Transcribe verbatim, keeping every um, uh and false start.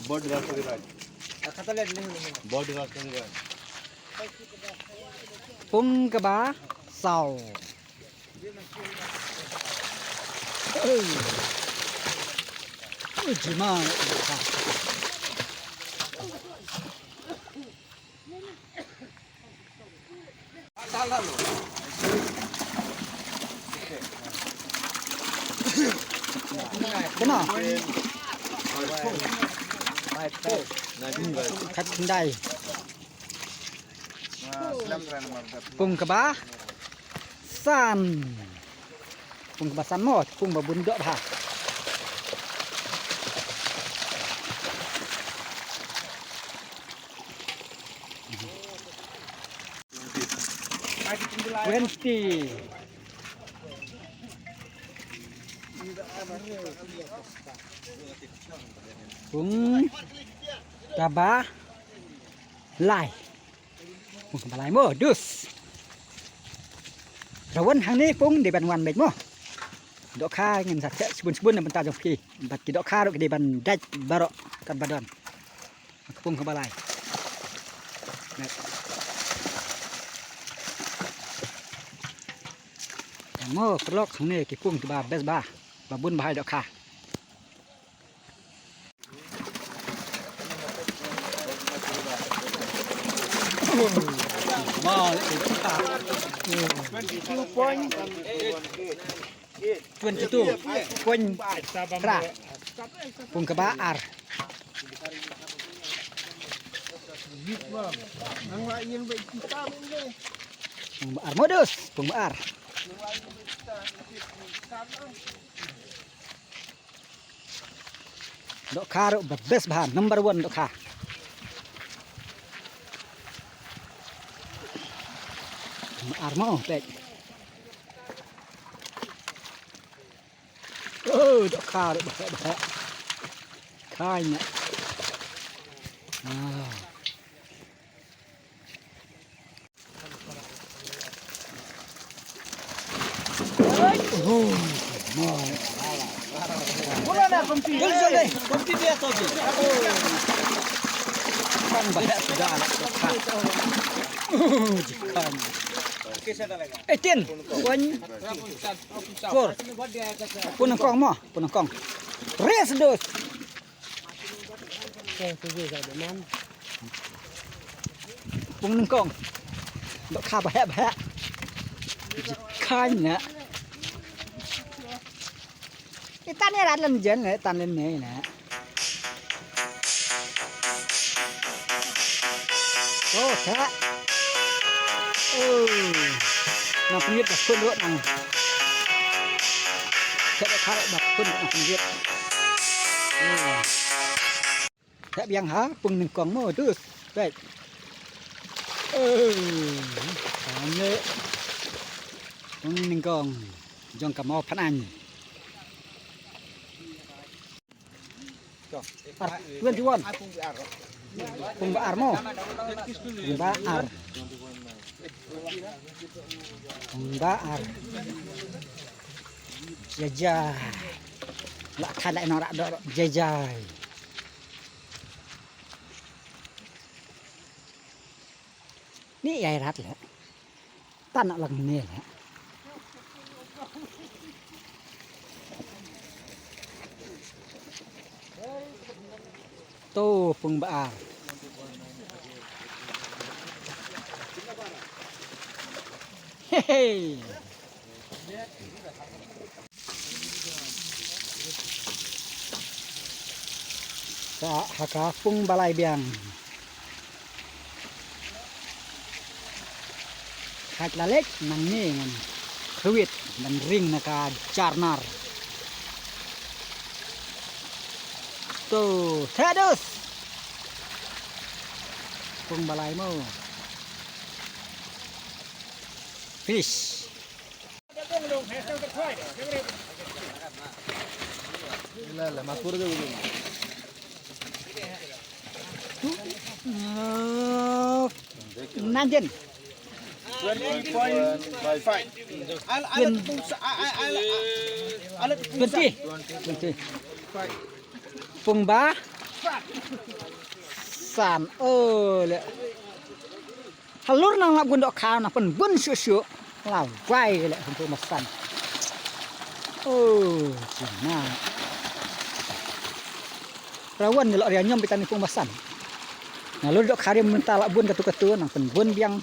Body Raj. Body Raj. Pung kaba saw. Ui. Ui, jima. Kena. Khat khyndai. Pung kaba san. Pung kaba san mo, pung ba bun doh bha. Twenty. Pung kaba lai. Pung kaba lai mo, dus. Rawan hangne pung dei ban wan beit mo. Dohkha ngin sa theh shibun shibun na bynta jong phi. Bad ki dohkha ruh ki dei ban dait baroh katba don. Pung kaba lai. Nep. Mo, paralok, hangne ki pung kiba best bha. Ba bun bha ïa dohkha. Twenty two point phra. Pung kaba ar. Pung ba ar modus, pung ba ar. Dohkha ruh ba best bha, number one dohkha. Ar mo pek. Oh, dohkha ruh ba best bha. Kanya. Ah. Eighteen point four. Pung nyngkong mo, pung nyngkong. Race dos. Pung nyngkong. Dohkha ba heh ba heh. Kanya. Itan ïa rat lem jen le, tan lem ne ne. Oh, heh. Oh. Nang pynïap ba khun ruh nang. Heh ba khun ruh nang pynïap. Oh. Heh biang ha, pung nyngkong mo, dus. Pek. Eh, kane. Pung nyngkong. Jong ka Mawphanaiñ. Ar, twenty one. Pung ba ar mo. Pung ba ar. Pung ba ar. Jai jai. La kha la nong rak dok jai jai. Ni ïai rat le. Tan nak lang ni le. To pung ba ar. He he. Ka ha ka pung ba lai biang. Khat la lek nang ni ngan khwit ngan ring na ka jarnar. To, tadus. Pung ba lai mo. Finish. Nanjin. Twenty point five. Twenty. Twenty. Pung ba. San, oh, le. Halor nang la bun dohkha nang pynbun shuh shuh. La wai le, Hynñiewpung Basan. Oh, cina. Rawan ni lok ria ñiom bitan Hynñiewpung Basan. Halor dohkha ria mynta la bun katu katu nang pynbun biang.